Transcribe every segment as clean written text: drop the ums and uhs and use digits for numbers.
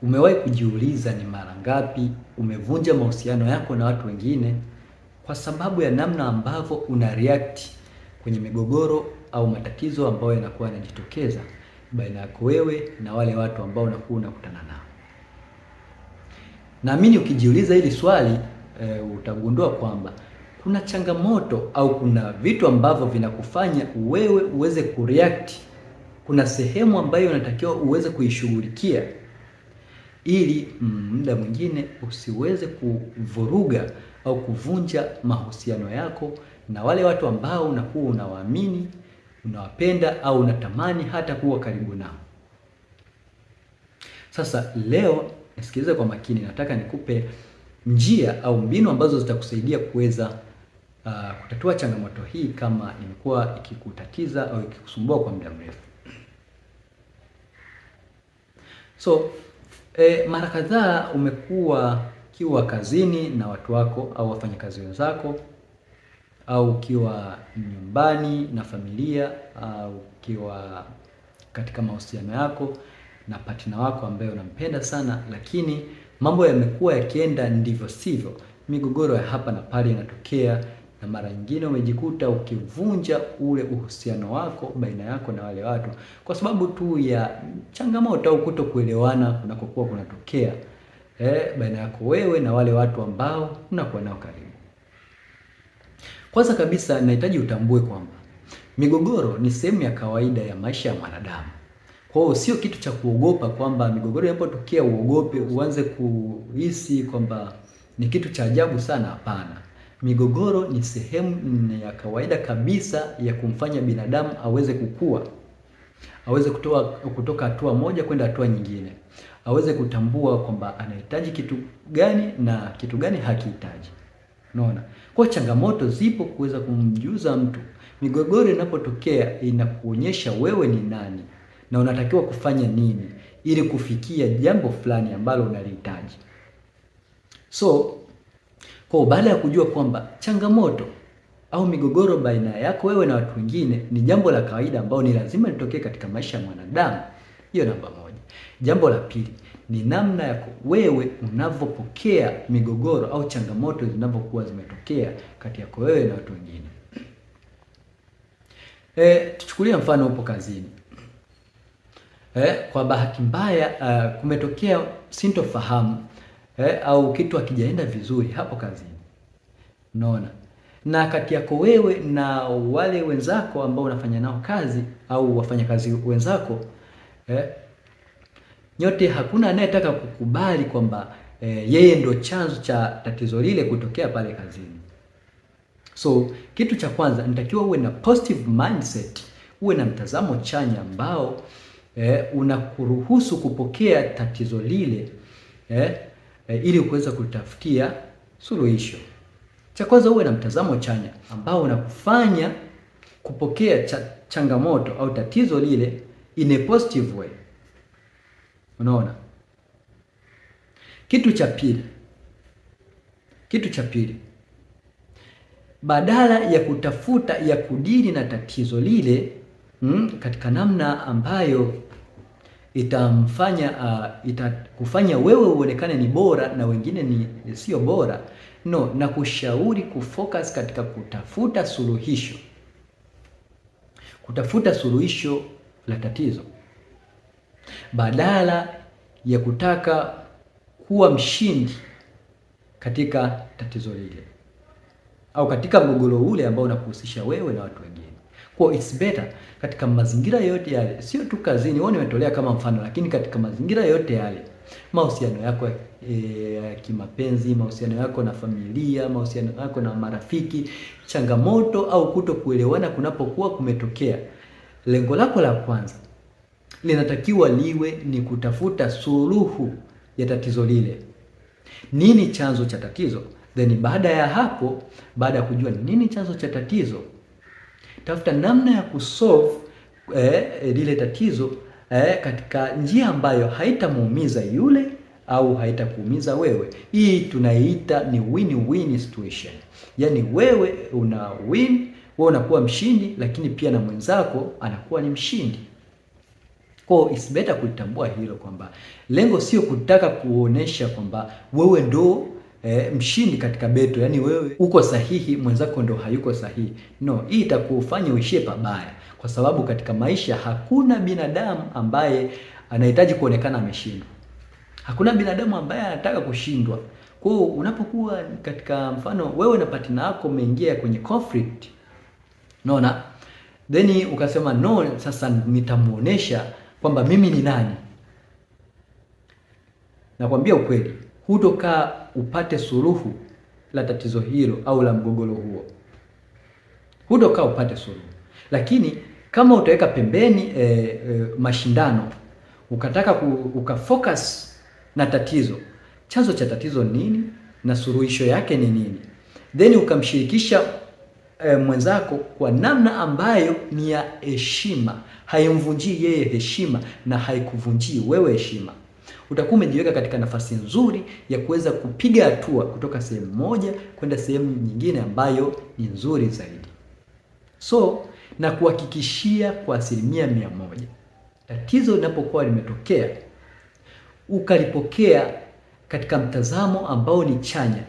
Umewahi kujiuliza ni mara ngapi umevunja mahusiano yako na watu wengine kwa sababu ya namna ambavyo una react kwenye migogoro au matatizo ambayo yanakuwa yanajitokeza baina yako wewe na wale watu ambao unakuwa unakutana nao? Naamini ukijiuliza hili swali utagundua kwamba kuna changamoto au kuna vitu ambavyo vinakufanya wewe uweze kureact. Kuna sehemu ambayo unatakiwa uweze kuishughulikia ili muda mwingine usiweze kuvuruga au kuvunja mahusiano yako na wale watu ambao unakuwa unawaamini, unawapenda au unatamani hata kuwa karibu nao. Sasa leo nisikilize kwa makini, nataka nikupe njia au mbinu ambazo zitakusaidia kuweza kutatua changamoto hii kama imekuwa ikikutatiza au ikikusumbua kwa muda mrefu. So mara kadhaa umekuwa ukiwa kazini na watu wako au wafanyakazi wenzako au ukiwa nyumbani na familia au ukiwa katika mahusiano yako na partner wako ambaye unampenda sana, lakini mambo yamekuwa yakienda ndivyo sivyo, migogoro ya hapa na pale inatokea, na mara nyingine umejikuta ukivunja ule uhusiano wako baina yako na wale watu kwa sababu tu ya changamoto au kutokuelewana kunakokuwa kunatokea baina yako wewe na wale watu ambao unakuwa nao karibu. Kwanza kabisa, nahitaji utambue kwamba migogoro ni sehemu ya kawaida ya maisha ya mwanadamu. Kwa hiyo sio kitu cha kuogopa kwamba migogoro inapotokea uogope, uanze kuhisi kwamba ni kitu cha ajabu sana. Hapana. Migogoro ni sehemu ya kawaida kabisa ya kumfanya binadamu aweze kukua, aweze kutoka hatua moja kwenda hatua nyingine, aweze kutambua kwamba anahitaji kitu gani na kitu gani hakihitaji. Unaona? Kwa changamoto zipo kuweza kumjuza mtu. Migogoro inapotokea inakuonyesha wewe ni nani na unatakiwa kufanya nini ili kufikia jambo fulani ambalo unalihitaji. So kwa baada ya kujua kwamba changamoto au migogoro baina yako wewe na watu wengine ni jambo la kawaida ambalo ni lazima litokee katika maisha ya mwanadamu, hiyo namba moja. Jambo la pili ni namna yako wewe unavyopokea migogoro au changamoto zinavyokuwa zimetokea kati yako wewe na watu wengine. Tuchukulie mfano, upo kazini. Kwa bahati mbaya kumetokea sintofahamu au kitu hakijaenda vizuri hapo kazini. Unaona? Na kati yako wewe na wale wenzako ambao unafanya nao kazi au wafanyakazi wenzako nyote hakuna anayetaka kukubali kwamba yeye ndo chanzo cha tatizo lile kutokea pale kazini. So kitu cha kwanza nitakiwa uwe na positive mindset, uwe na mtazamo chanya ambao unakuruhusu kupokea tatizo lile ili kuweza kutafutia suluhisho. Cha kwanza uwe na mtazamo chanya ambao unakufanya kupokea changamoto au tatizo lile in a positive way. Unaona? Kitu cha pili, kitu cha pili, badala ya kutafuta ya kudili na tatizo lile katika namna ambayo itamfanya itakufanya wewe uonekane ni bora na wengine ni sio bora, no, na kushauri kufocus katika kutafuta suluhisho, kutafuta suluhisho la tatizo badala ya kutaka kuwa mshindi katika tatizo lile au katika mgogoro ule ambao unakuhusisha wewe na watu wengine. Kwa it's better katika mazingira yote yale, sio tu kazini, wao nimetolea kama mfano, lakini katika mazingira yote yale, mahusiano yako ya kimapenzi, mahusiano yako na familia, mahusiano yako na marafiki, changamoto au kuto kuelewana kunapokuwa kumetokea, lengo lako la kwanza linatakiwa liwe ni kutafuta suluhu ya tatizo lile. Nini chanzo cha tatizo? Then baada ya hapo, baada ya kujua nini chanzo cha tatizo, tafuta namna ya kusolve lile tatizo katika njia ambayo haitamuumiza yule au haitakuumiza wewe. Hii tunaiita ni win-win situation, yaani wewe una win, wewe unakuwa mshindi, lakini pia na mwenzako anakuwa ni mshindi. Kwa it's better kulitambua hilo kwamba lengo sio kutaka kuonesha kwamba wewe ndo mshindi katika battle, yani wewe uko sahihi, mwenzako ndo hayuko sahihi. No, hii itakufanya uishie pabaya, kwa sababu katika maisha hakuna binadamu ambaye anahitaji kuonekana ameshindwa. Hakuna binadamu ambaye anataka kushindwa. Kwa hiyo unapokuwa katika mfano wewe na partner yako umeingia kwenye conflict, unaona, then ukasema no, sasa nitamuonesha kwamba mimi ni nani. Nakwambia ukweli, hutokaa upate suluhu la tatizo hilo au la mgogoro huo, hutokaa upate suluhu. Lakini kama utaweka pembeni mashindano ukataka ukafocus na tatizo, chanzo cha tatizo ni nini na suluhisho yake ni nini, then ukamshirikisha mwenzako kwa namna ambayo ni ya heshima, haimvunjii yeye heshima na haikuvunjii wewe heshima, utakuwa umejiweka katika nafasi nzuri ya kuweza kupiga hatua kutoka sehemu moja kwenda sehemu nyingine ambayo ni nzuri zaidi. So na kuhakikishia kwa 100%, tatizo linapokuwa limetokea ukalipokea katika mtazamo ambao ni chanya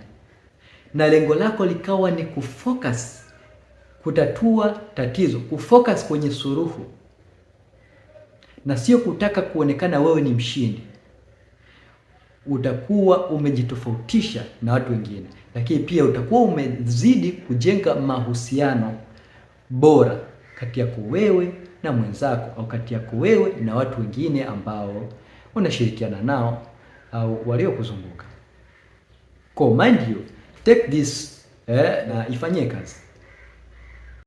na lengo lako likawa ni kufocus kutatua tatizo, kufocus kwenye suluhu na sio kutaka kuonekana wewe ni mshindi, utakuwa umejitofautisha na watu wengine, lakini pia utakuwa umezidi kujenga mahusiano bora kati yako wewe na mwenzako au kati yako wewe na watu wengine ambao unashirikiana nao au waliokuzunguka. Kwa mind you, take this na ifanyie kazi.